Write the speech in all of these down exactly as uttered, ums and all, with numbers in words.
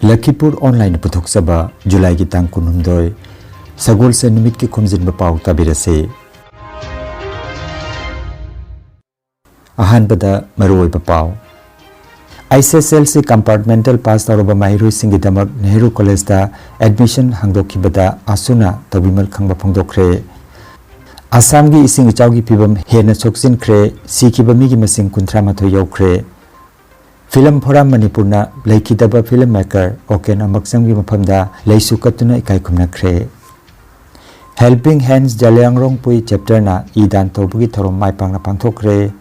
ꯂꯈꯤꯄꯨꯔ ꯑꯣꯟꯂꯥꯏꯟꯅ ꯄꯨꯊꯣꯛꯆꯕ ꯖꯨꯂꯥꯏꯒꯤ ꯇꯥꯡ ꯀꯨꯟꯍꯨꯝꯗꯣꯏ, ꯁꯒꯣꯜꯁꯦꯟ ꯅꯨꯃꯤꯠꯀꯤ ꯈꯣꯝꯖꯤꯟꯕ ꯄꯥꯎ ꯇꯥꯕꯤꯔꯁꯤ꯫ ꯑꯍꯥꯟꯕꯗ ꯃꯔꯨꯑꯣꯏꯕ ꯄꯥꯎ꯫ ꯑꯩꯆ ꯑꯦꯁ ꯑꯦꯜ ꯁꯤ ꯀꯝꯄꯥꯔꯠꯃꯦꯟꯇꯦꯜ ꯄꯥꯁ ꯇꯧꯔꯕ ꯃꯍꯩꯔꯣꯏꯁꯤꯡꯒꯤꯗꯃꯛ ꯅꯦꯍꯔꯨ ꯀꯣꯂꯦꯖꯇ ꯑꯦꯗꯃꯤꯁꯟ ꯍꯥꯡꯗꯣꯛꯈꯤꯕꯗ ꯑꯥꯁꯨꯅ ꯇꯧꯕꯤꯃꯜ ꯈꯪꯕ ꯐꯣꯡꯗꯣꯛꯈ꯭ꯔꯦ꯫ ꯑꯁꯥꯝꯒꯤ ꯏꯁꯤꯡ ꯏꯆꯥꯎꯒꯤ ꯐꯤꯕꯝ ꯍꯦꯟꯅ ꯁꯣꯛꯆꯤꯟꯈ꯭ꯔꯦ, ꯁꯤꯈꯤꯕ ꯃꯤꯒꯤ ꯃꯁꯤꯡ ꯀꯨꯟꯊ꯭ꯔꯥ ꯃꯥꯊꯣꯏ ꯌꯧꯈ꯭ꯔꯦ꯫ ꯐꯤꯂꯝ ꯐꯣꯔꯝ ꯃꯅꯤꯄꯨꯔꯅ ꯂꯩꯈꯤꯗꯕ ꯐꯤꯂꯝ ꯃꯦꯀꯔ ꯑꯣꯀꯦꯟ ꯑꯃꯛꯆꯝꯒꯤ ꯃꯐꯝꯗ ꯂꯩꯁꯨ ꯀꯠꯇꯨꯅ ꯏꯀꯥꯏ ꯈꯨꯝꯅꯈ꯭ꯔꯦ꯫ ꯍꯦꯜꯄꯤꯡ ꯍꯦꯟꯁ ꯖꯂꯤꯌꯥꯡꯔꯣꯡꯄꯨꯏ ꯆꯦꯞꯇꯔꯅ ꯏ ꯗꯥꯟ ꯇꯧꯕꯒꯤ ꯊꯧꯔꯝ ꯃꯥꯏ ꯄꯥꯛꯅ ꯄꯥꯡꯊꯣꯛꯈ꯭ꯔꯦ꯫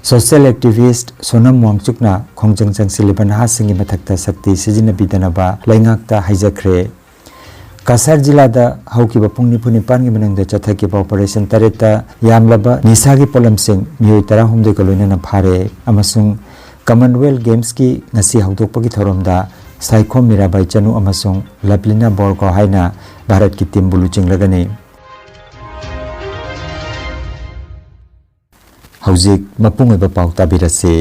ꯁꯣꯁꯤꯌꯦꯜ ꯑꯦꯛꯇꯤꯚꯤꯁ꯭ꯠ ꯁꯣꯅꯝ ꯋꯥꯡꯆꯨꯛꯅ ꯈꯣꯡꯖꯪ ꯆꯪꯁꯤꯜꯂꯤꯕ ꯅꯍꯥꯁꯤꯡꯒꯤ ꯃꯊꯛꯇ ꯁꯛꯇꯤ ꯁꯤꯖꯤꯟꯅꯕꯤꯗꯅꯕ ꯂꯩꯉꯥꯛꯇ ꯍꯥꯏꯖꯈ꯭ꯔꯦ꯫ ꯀꯁꯥꯔ ꯖꯤꯂꯥꯗ ꯍꯧꯈꯤꯕ ꯄꯨꯡ ꯅꯤꯐꯨ ꯅꯤꯄꯥꯟꯒꯤ ꯃꯅꯨꯡꯗ ꯆꯠꯊꯈꯤꯕ ꯑꯣꯄꯔꯦꯁꯟ ꯇꯔꯦꯠꯇ ꯌꯥꯝꯂꯕ ꯅꯤꯁꯥꯒꯤ ꯄꯣꯠꯂꯝꯁꯤꯡ ꯃꯤꯑꯣꯏ ꯇꯔꯥꯍꯨꯝꯗꯣꯏꯒ ꯂꯣꯏꯅꯅ ꯐꯥꯔꯦ ꯑꯃꯁꯨꯡ ꯀꯃꯟꯋꯦꯜꯊ ꯒꯦꯝꯁꯀꯤ ꯉꯁꯤ ꯍꯧꯗꯣꯛꯄꯒꯤ ꯊꯧꯔꯝꯗ ꯁꯥꯏꯈꯣꯝ ꯃꯤꯔꯥꯕꯥꯏ ꯆꯅꯨ ꯑꯃꯁꯨꯡ ꯂꯚꯂꯤꯅꯥ ꯕꯣꯔꯒꯣꯍꯥꯏꯅ ꯚꯥꯔꯠꯀꯤ ꯇꯤꯝꯕꯨ ꯂꯨꯆꯤꯡꯂꯒꯅꯤ꯫ ꯍꯧꯖꯤꯛ ꯃꯄꯨꯡ ꯑꯣꯏꯕ ꯄꯥꯎ ꯇꯥꯕꯤꯔꯁꯤ꯫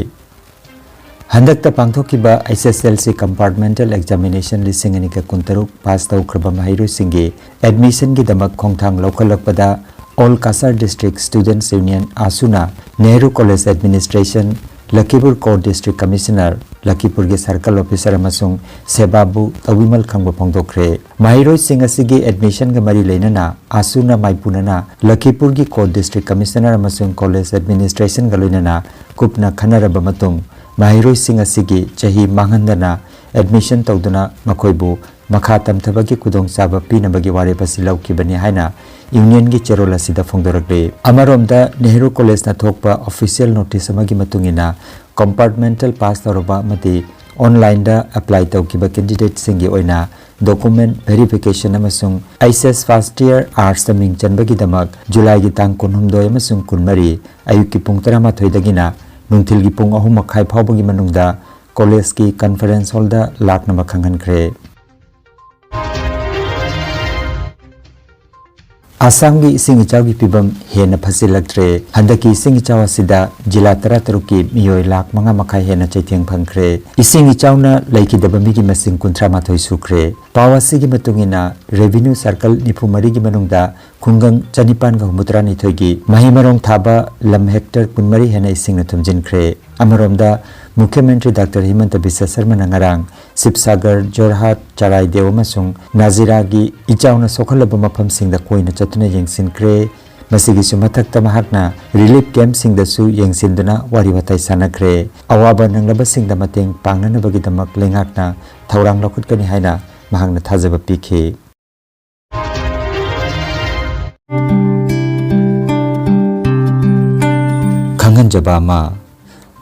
ꯍꯟꯗꯛꯇ ꯄꯥꯡꯊꯣꯛꯈꯤꯕ ꯑꯩꯆ ꯑꯦꯁ ꯑꯦꯜ ꯁꯤ ꯀꯝꯄꯥꯔꯠꯃꯦꯟꯇꯦꯜ ꯑꯦꯛꯖꯥꯃꯤꯅꯦꯁꯟ ꯂꯤꯁꯤꯡ ꯑꯅꯤꯒ ꯀꯨꯟꯇꯔꯨꯛ ꯄꯥꯁ ꯇꯧꯈ꯭ꯔꯕ ꯃꯍꯩꯔꯣꯏꯁꯤꯡꯒꯤ ꯑꯦꯗꯃꯤꯁꯟꯒꯤꯗꯃꯛ ꯈꯣꯡꯊꯥꯡ ꯂꯧꯈꯠꯂꯛꯄꯗ all Cachar district students union, ꯑꯥꯁꯨꯅ Nehru college administration, Lakhipur court district commissioner, ꯂꯈꯤꯄꯨꯔꯒꯤ ꯁꯔꯀꯜ ꯑꯣꯐꯤꯁꯔ ꯑꯃꯁꯨꯡ ꯁꯦꯕꯥꯕꯨ ꯇꯧꯕꯤꯃꯜ ꯈꯪꯕ ꯐꯣꯡꯗꯣꯛꯈ꯭ꯔꯦ꯫ ꯃꯍꯩꯔꯣꯏꯁꯤꯡ ꯑꯁꯤꯒꯤ ꯑꯦꯗꯃꯤꯁꯟꯒ ꯃꯔꯤ ꯂꯩꯅꯅ ꯑꯥꯁꯨꯅ ꯃꯥꯏꯄꯨꯅꯅ ꯂꯈꯤꯄꯨꯔꯒꯤ ꯀꯣꯔꯠ ꯗꯤꯁꯇ꯭ꯔꯤꯛ ꯀꯃꯤꯁꯅꯔ ꯑꯃꯁꯨꯡ ꯀꯣꯂꯦꯖ ꯑꯦꯗꯃꯤꯅꯤꯁꯇ꯭ꯔꯦꯁꯟꯒ ꯂꯣꯏꯅꯅ ꯀꯨꯞꯅ ꯈꯟꯅꯔꯕ ꯃꯇꯨꯡ, ꯃꯍꯩꯔꯣꯏꯁꯤꯡ ꯑꯁꯤꯒꯤ ꯆꯍꯤ ꯃꯥꯡꯍꯟꯗꯅ ꯑꯦꯗꯃꯤꯁꯟ ꯇꯧꯗꯨꯅ ꯃꯈꯣꯏꯕꯨ ꯃꯈꯥ ꯇꯝꯊꯕꯒꯤ ꯈꯨꯗꯣꯡꯆꯥꯕ ꯄꯤꯅꯕꯒꯤ ꯋꯥꯔꯦꯞ ꯑꯁꯤ ꯂꯧꯈꯤꯕꯅꯤ ꯍꯥꯏꯅ ꯌꯨꯅꯤꯌꯟꯒꯤ ꯆꯦꯔꯣꯜ ꯑꯁꯤꯗ ꯐꯣꯡꯗꯣꯔꯛꯂꯤ꯫ ꯑꯃꯔꯣꯝꯗ, ꯅꯦꯍꯔꯨ ꯀꯣꯂꯦꯖꯅ ꯊꯣꯛꯄ ꯑꯣꯐꯤꯁꯤꯌꯦꯜ ꯅꯣꯇꯤꯁ ꯑꯃꯒꯤ ꯃꯇꯨꯡ ꯏꯟꯅ, ꯀꯝꯄꯥꯔꯠꯃꯦꯟꯇꯦꯜ ꯄꯥꯁ ꯇꯧꯔꯕ ꯑꯃꯗꯤ ꯑꯣꯟꯂꯥꯏꯟꯗ ꯑꯦꯄ꯭ꯂꯥꯏ ꯇꯧꯈꯤꯕ ꯀꯦꯟꯗꯤꯗꯦꯠꯁꯤꯡꯒꯤ ꯑꯣꯏꯅ ꯗꯣꯀꯨꯃꯦꯟ ꯚꯦꯔꯤꯐꯤꯀꯦꯁꯟ ꯑꯃꯁꯨꯡ ꯑꯩꯆ ꯑꯦꯁ ꯐꯥꯔꯁꯠ ꯏꯌꯔ ꯑꯥꯔꯠꯁꯇ ꯃꯤꯡ ꯆꯟꯕꯒꯤꯗꯃꯛ ꯖꯨꯂꯥꯏꯒꯤ ꯇꯥꯡ ꯀꯨꯟꯍꯨꯝꯗꯣꯏ ꯑꯃꯁꯨꯡ ꯀꯨꯟꯃꯔꯤ ꯑꯌꯨꯛꯀꯤ ꯄꯨꯡ ꯇꯔꯥꯃꯥꯊꯣꯏꯗꯒꯤꯅ ꯅꯨꯡꯊꯤꯜꯒꯤ ꯄꯨꯡ ꯑꯍꯨꯝ ꯃꯈꯥꯏ ꯐꯥꯎꯕꯒꯤ ꯃꯅꯨꯡꯗ ꯀꯣꯂꯦꯖꯀꯤ ꯀꯟꯐꯔꯦꯟꯁ ꯍꯣꯜꯗ ꯂꯥꯛꯅꯕ ꯈꯪꯍꯟꯈ꯭ꯔꯦ꯫ ꯑꯁꯥꯝꯒꯤ ꯏꯁꯤꯡ ꯏꯆꯥꯎꯒꯤ ꯐꯤꯕꯝ ꯍꯦꯟꯅ ꯐꯠꯁꯤꯜꯂꯛꯇ꯭ꯔꯦ꯫ ꯍꯟꯗꯛꯀꯤ ꯏꯁꯤꯡ ꯏꯆꯥꯎ ꯑꯁꯤꯗ ꯖꯤꯂꯥ ꯇꯔꯥꯇꯔꯨꯛꯀꯤ ꯃꯤꯑꯣꯏ ꯂꯥꯈ ꯃꯉꯥ ꯃꯈꯥꯏ ꯍꯦꯟꯅ ꯆꯩꯊꯦꯡ ꯐꯪꯈ꯭ꯔꯦ꯫ ꯏꯁꯤꯡ ꯏꯆꯥꯎꯅ ꯂꯩꯈꯤꯗꯕ ꯃꯤꯒꯤ ꯃꯁꯤꯡ ꯀꯨꯟꯊ꯭ꯔꯥ ꯃꯥꯊꯣꯏ ꯁꯨꯈ꯭ꯔꯦ꯫ ꯄꯥꯎ ꯑꯁꯤꯒꯤ ꯃꯇꯨꯡ ꯏꯟꯅ, ꯔꯦꯚꯤꯅ꯭ꯌꯨ ꯁꯔꯀꯜ ꯅꯤꯐꯨ ꯃꯔꯤꯒꯤ ꯃꯅꯨꯡꯗ ꯈꯨꯡꯒꯪ ꯆꯅꯤꯄꯥꯟꯒ ꯍꯨꯝꯐꯨꯇꯔꯥ ꯅꯤꯊꯣꯏꯒꯤ ꯃꯍꯩ ꯃꯔꯣꯡ ꯊꯥꯕ ꯂꯝ ꯍꯦꯛꯇꯔ ꯀꯨꯟꯃꯔꯤ ꯍꯦꯟꯅ ꯏꯁꯤꯡꯅ ꯊꯨꯝꯖꯤꯟꯈ꯭ꯔꯦ꯫ ꯑꯃꯔꯣꯝꯗ, ꯃꯨꯈ꯭ꯌ ꯃꯟꯇ꯭ꯔꯤ ꯗꯥꯛꯇꯔ ꯍꯤꯃꯟꯇ ꯕꯤꯁ꯭ꯋ ꯁꯔꯃꯅ ꯉꯔꯥꯡ ꯁꯤꯕꯁꯥꯒꯔ, ꯖꯣꯔꯍꯥꯠ, ꯆꯔꯥꯏꯗꯦꯎ ꯑꯃꯁꯨꯡ ꯅꯥꯖꯤꯔꯥꯒꯤ ꯏꯆꯥꯎꯅ ꯁꯣꯛꯍꯜꯂꯕ ꯃꯐꯝꯁꯤꯡꯗ ꯀꯣꯏꯅ ꯆꯠꯇꯨꯅ ꯌꯦꯡꯁꯤꯟꯈ꯭ꯔꯦ꯫ ꯃꯁꯤꯒꯤꯁꯨ ꯃꯊꯛꯇ, ꯃꯍꯥꯛꯅ ꯔꯤꯂꯤꯐ ꯀꯦꯝꯞꯁꯤꯡꯗꯁꯨ ꯌꯦꯡꯁꯤꯟꯗꯨꯅ ꯋꯥꯔꯤ ꯋꯥꯇꯥꯏ ꯁꯥꯟꯅꯈ꯭ꯔꯦ꯫ ꯑꯋꯥꯕ ꯅꯪꯂꯕꯁꯤꯡꯗ ꯃꯇꯦꯡ ꯄꯥꯡꯅꯅꯕꯒꯤꯗꯃꯛ ꯂꯩꯉꯥꯛꯅ ꯊꯧꯔꯥꯡ ꯂꯧꯈꯠꯀꯅꯤ ꯍꯥꯏꯅ ꯃꯍꯥꯛꯅ ꯊꯥꯖꯕ ꯄꯤꯈꯤ꯫ ꯈꯪꯍꯟꯖꯕ ꯑꯃ,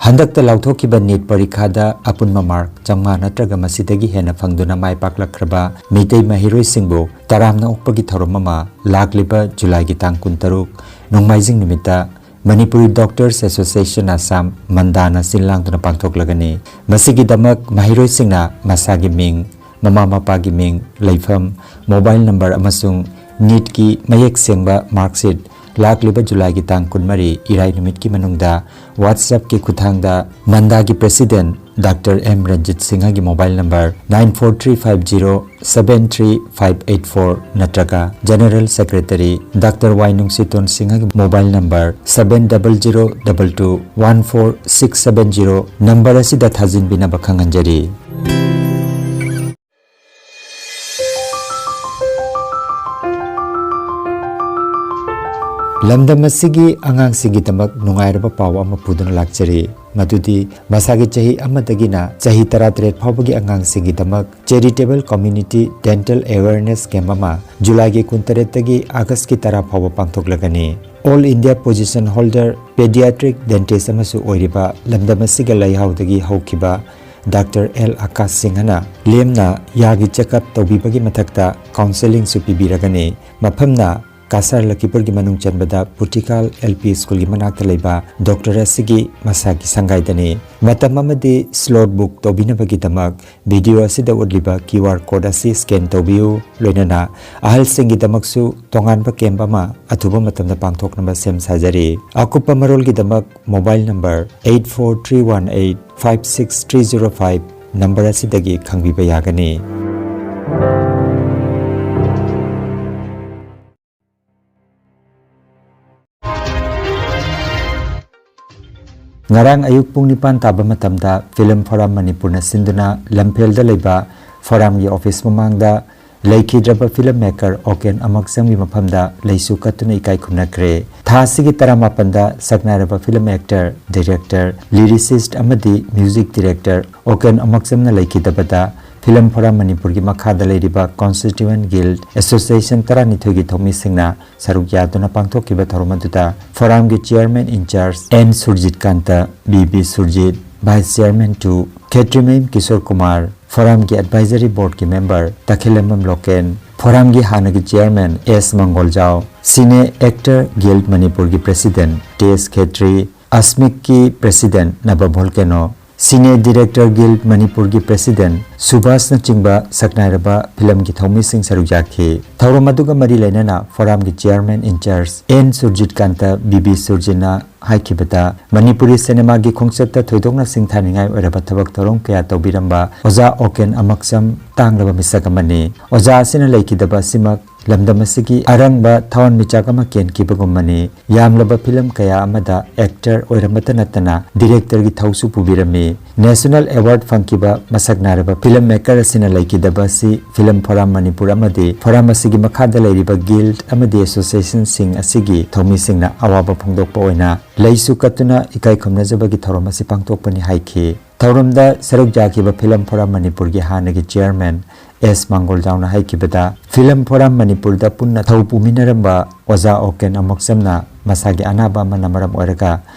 ꯍꯟꯗꯛꯇ ꯂꯥꯎꯊꯣꯛꯈꯤꯕ ꯅꯤꯠ ꯄꯔꯤꯈꯥꯗ ꯑꯄꯨꯟꯕ ꯃꯥꯔꯛ ꯆꯥꯝꯃꯉꯥ ꯅꯠꯇ꯭ꯔꯒ ꯃꯁꯤꯗꯒꯤ ꯍꯦꯟꯅ ꯐꯪꯗꯨꯅ ꯃꯥꯏ ꯄꯥꯛꯂꯛꯈ꯭ꯔꯕ ꯃꯤꯇꯩ ꯃꯍꯩꯔꯣꯏꯁꯤꯡꯕꯨ ꯇꯔꯥꯝꯅ ꯑꯣꯛꯄꯒꯤ ꯊꯧꯔꯝ ꯑꯃ ꯂꯥꯛꯂꯤꯕ ꯖꯨꯂꯥꯏꯒꯤ ꯇꯥꯡ ꯀꯨꯟꯇꯔꯨꯛ, ꯅꯣꯡꯃꯥꯏꯖꯤꯡ ꯅꯨꯃꯤꯠꯇ ꯃꯅꯤꯄꯨꯔꯤ ꯗꯣꯛꯇꯔꯁ ꯑꯦꯁꯣꯁꯤꯌꯦꯁꯟ ꯑꯁꯥꯝ, ꯃꯟꯗꯥꯅ ꯁꯤꯜ ꯂꯥꯡꯗꯨꯅ ꯄꯥꯡꯊꯣꯛꯂꯒꯅꯤ꯫ ꯃꯁꯤꯒꯤꯗꯃꯛ ꯃꯍꯩꯔꯣꯏꯁꯤꯡꯅ ꯃꯁꯥꯒꯤ ꯃꯤꯡ, ꯃꯃꯥ ꯃꯄꯥꯒꯤ ꯃꯤꯡ, ꯂꯩꯐꯝ, ꯃꯣꯕꯥꯏꯜ ꯅꯝꯕꯔ ꯑꯃꯁꯨꯡ ꯅꯤꯠꯀꯤ ꯃꯌꯦꯛ ꯁꯦꯡꯕ ꯃꯥꯔꯛꯁꯤꯠ ꯂꯥꯛꯂꯤꯕ ꯖꯨꯂꯥꯏꯒꯤ ꯇꯥꯡ ꯀꯨꯟꯃꯔꯤ, ꯏꯔꯥꯏ ꯅꯨꯃꯤꯠꯀꯤ ꯃꯅꯨꯡꯗ WhatsApp-ꯀꯤ ꯈꯨꯠꯊꯥꯡꯗ ꯃꯟꯗꯥꯒꯤ ꯄ꯭ꯔꯦꯁꯤꯗꯦꯟꯠ ꯗꯥꯛꯇꯔ ꯑꯦꯝ ꯔꯟꯖꯤꯠ ꯁꯤꯡꯍꯒꯤ mobile number nine four three five zero seven three five eight four ꯅꯠꯇ꯭ꯔꯒ general secretary doctor Y Nungshiton ꯁꯤꯡꯍꯒꯤ mobile number seven double zero double two one four six seven zero number ꯑꯁꯤꯗ ꯊꯥꯖꯤꯟꯕꯤꯅꯕ ꯈꯪꯍꯟꯖꯔꯤ꯫ ꯂꯝꯗꯝ ꯑꯁꯤꯒꯤ ꯑꯉꯥꯡꯁꯤꯡꯒꯤꯗꯃꯛ ꯅꯨꯡꯉꯥꯏꯔꯕ ꯄꯥꯎ ꯑꯃ ꯄꯨꯗꯨꯅ ꯂꯥꯛꯆꯔꯤ, ꯃꯗꯨꯗꯤ ꯃꯁꯥꯒꯤ ꯆꯍꯤ ꯑꯃꯗꯒꯤꯅ ꯆꯍꯤ ꯇꯔꯥꯇꯔꯦꯠ ꯐꯥꯎꯕꯒꯤ ꯑꯉꯥꯡꯁꯤꯡꯒꯤꯗꯃꯛ Charitable Community Dental Awareness Camp ꯑꯃ ꯖꯨꯂꯥꯏꯒꯤ ꯀꯨꯟꯇꯔꯦꯠꯇꯒꯤ ꯑꯥꯒꯁꯀꯤ ꯇꯔꯥ ꯐꯥꯎꯕ ꯄꯥꯡꯊꯣꯛꯂꯒꯅꯤ꯫ All India position holder pediatric dentist ꯑꯃꯁꯨ ꯑꯣꯏꯔꯤꯕ ꯂꯝꯗꯝ ꯑꯁꯤꯒ ꯂꯩꯍꯥꯎꯗꯒꯤ ꯍꯧꯈꯤꯕ ꯗꯥꯛꯇꯔ ꯑꯦꯜ ꯑꯀꯥꯁ ꯁꯤꯡꯍꯅ ꯂꯦꯝꯅ ꯌꯥꯒꯤ ꯆꯦꯛꯑꯞ ꯇꯧꯕꯤꯕꯒꯤ ꯃꯊꯛꯇ ꯀꯥꯎꯟꯁꯦꯂꯤꯡꯁꯨ ꯄꯤꯕꯤꯔꯒꯅꯤ꯫ ꯃꯐꯝꯅ ꯀꯥꯁꯥꯔ ꯂꯈꯤꯄꯨꯔꯒꯤ ꯃꯅꯨꯡ ꯆꯟꯕꯗ ꯄꯨꯇꯤꯀꯥꯜ L P Schoolꯒꯤ ꯃꯅꯥꯛꯇ ꯂꯩꯕ ꯗꯣꯛꯇꯔ ꯑꯁꯤꯒꯤ ꯃꯁꯥꯒꯤ ꯁꯪꯒꯥꯏꯗꯅꯤ꯫ ꯃꯇꯝ ꯑꯃꯗꯤ slot book ꯇꯧꯕꯤꯅꯕꯒꯤꯗꯃꯛ video ꯑꯁꯤꯗ ꯎꯠꯂꯤꯕ Q R code ꯑꯁꯤ scan ꯇꯧꯕꯤꯌꯨ꯫ ꯂꯣꯏꯅꯅ ꯑꯍꯜꯁꯤꯡꯒꯤꯗꯃꯛꯁꯨ ꯇꯣꯉꯥꯟꯕ camp ꯑꯃ ꯑꯊꯨꯕ ꯃꯇꯝꯗ ꯄꯥꯡꯊꯣꯛꯅꯕ ꯁꯦꯝ ꯁꯥꯖꯔꯤ꯫ ꯑꯀꯨꯞꯄ ꯃꯔꯣꯜꯒꯤꯗꯃꯛ mobile number eight four three one eight five six three zero five number ꯑꯁꯤꯗꯒꯤ ꯈꯪꯕꯤꯕ ꯌꯥꯒꯅꯤ꯫ ꯉꯔꯥꯡ ꯑꯌꯨꯛ ꯄꯨꯡ ꯅꯤꯄꯥꯟ ꯇꯥꯕ ꯃꯇꯝꯗ Film Forum ꯃꯅꯤꯄꯨꯔꯅ ꯁꯤꯟꯗꯨꯅ ꯂꯝꯐꯦꯜꯗ ꯂꯩꯕ Forumꯒꯤ office ꯃꯃꯥꯡꯗ ꯂꯩꯈꯤꯗ꯭ꯔꯕ film maker ꯑꯣꯀꯦꯟ ꯑꯃꯛꯆꯝꯒꯤ ꯃꯐꯝꯗ ꯂꯩꯁꯨ ꯀꯠꯇꯨꯅ ꯏꯀꯥꯏ ꯈꯨꯝꯅꯈ꯭ꯔꯦ꯫ ꯊꯥ ꯑꯁꯤꯒꯤ ꯇꯔꯥꯃꯥꯄꯟꯗ ꯁꯛꯅꯥꯏꯔꯕ film actor, director, lyricist ꯑꯃꯗꯤ music director ꯑꯣꯀꯦꯟ ꯑꯃꯛꯆꯝꯅ ꯂꯩꯈꯤꯗꯕꯗ Film Forum ꯃꯅꯤꯄꯨꯔꯒꯤ ꯃꯈꯥꯗ ꯂꯩꯔꯤꯕ constituent guild association ꯇꯔꯥꯅꯤꯊꯣꯏꯒꯤ ꯊꯧꯃꯤꯁꯤꯡꯅ ꯁꯔꯨꯛ ꯌꯥꯗꯨꯅ ꯄꯥꯡꯊꯣꯛꯈꯤꯕ ꯊꯧꯔꯝ ꯑꯗꯨꯗ Forumꯒꯤ chairman in charge N Surjit Kanta, B B Surjit, vice chairman two Khetrimayum Kishore Kumar, Forumꯒꯤ advisory boardꯀꯤ member ꯇꯈꯦꯂꯦꯝꯕꯝ ꯂꯣꯀꯦꯟ, Forumꯒꯤ ꯍꯥꯟꯅꯒꯤ chairman S Mangoljao, Cine Actor Guild ꯃꯅꯤꯄꯨꯔꯒꯤ president T S ꯈꯦꯇ꯭ꯔꯤ, ꯑꯁꯃꯤꯛꯀꯤ president Naba Volcano, Cine Director Guild ꯃꯅꯤꯄꯨꯔꯒꯤ president ꯁꯨꯚꯥꯁꯅꯆꯤꯡꯕ ꯁꯛꯅꯥꯏꯔꯕ filmꯒꯤ ꯊꯧꯃꯤꯁꯤꯡ ꯁꯔꯨꯛ ꯌꯥꯈꯤ꯫ ꯊꯧꯔꯝ ꯑꯗꯨꯒ ꯃꯔꯤ ꯂꯩꯅꯅ Forumꯒꯤ chairman in charge N Surjit Kanta, B B ꯁꯨꯔꯖꯤꯠꯅ ꯍꯥꯏꯈꯤꯕꯗ, Manipuri cinemaꯒꯤ ꯈꯣꯡꯆꯠꯇ ꯊꯣꯏꯗꯣꯛꯅ ꯁꯤꯡꯊꯥꯅꯤꯡꯉꯥꯏ ꯑꯣꯏꯔꯕ ꯊꯕꯛ ꯊꯧꯔꯝ ꯀꯌꯥ ꯇꯧꯕꯤꯔꯝꯕ ꯑꯣꯖꯥ ꯑꯣꯀꯦꯟ ꯑꯃꯛꯆꯝ ꯇꯥꯡꯂꯕ ꯃꯤꯁꯛ ꯑꯃꯅꯤ꯫ ꯑꯣꯖꯥ ꯑꯁꯤꯅ ꯂꯩꯈꯤꯗꯕ ꯑꯁꯤꯃꯛ ꯂꯝꯗꯝ ꯑꯁꯤꯒꯤ ꯑꯔꯪꯕ ꯊꯋꯥꯟꯃꯤꯆꯥꯛ ꯑꯃ ꯀꯦꯟꯈꯤꯕꯒꯨꯝꯕꯅꯤ꯫ ꯌꯥꯝꯂꯕ film ꯀꯌꯥ ꯑꯃꯗ actor ꯑꯣꯏꯔꯝꯕꯇ ꯅꯠꯇꯅ directorꯒꯤ ꯊꯧꯁꯨ ꯄꯨꯕꯤꯔꯝꯃꯤ꯫ National award ꯐꯪꯈꯤꯕ ꯃꯁꯛ ꯅꯥꯏꯔꯕ film maker ꯑꯁꯤꯅ ꯂꯩꯈꯤꯗꯕ ꯑꯁꯤ Film Forum ꯃꯅꯤꯄꯨꯔ ꯑꯃꯗꯤ Forum ꯑꯁꯤꯒꯤ ꯃꯈꯥꯗ ꯂꯩꯔꯤꯕ guild ꯑꯃꯗꯤ associationꯁꯤꯡ ꯑꯁꯤꯒꯤ ꯊꯧꯃꯤꯁꯤꯡꯅ ꯑꯋꯥꯕ ꯐꯣꯡꯗꯣꯛꯄ ꯑꯣꯏꯅ ꯂꯩꯁꯨ ꯀꯠꯇꯨꯅ ꯏꯀꯥꯏ ꯈꯨꯝꯅꯖꯕꯒꯤ ꯊꯧꯔꯝ ꯑꯁꯤ ꯄꯥꯡꯊꯣꯛꯄꯅꯤ ꯍꯥꯏꯈꯤ꯫ ꯊꯧꯔꯝꯗ ꯁꯔꯨꯛ ꯌꯥꯈꯤꯕ Film Forum ꯃꯅꯤꯄꯨꯔꯒꯤ ꯍꯥꯟꯅꯒꯤ chairman S ꯃꯥꯡꯒꯣꯜꯖꯥꯎꯅ ꯍꯥꯏꯈꯤꯕꯗ, Film Forum ꯃꯅꯤꯄꯨꯔꯗ ꯄꯨꯟꯅ ꯊꯧ ꯄꯨꯃꯤꯟꯅꯔꯝꯕ ꯑꯣꯖꯥ ꯑꯣꯀꯦꯟ ꯑꯃꯛꯆꯝꯅ ꯃꯁꯥꯒꯤ ꯑꯅꯥꯕ ꯑꯃꯅ ꯃꯔꯝ ꯑꯣꯏꯔꯒ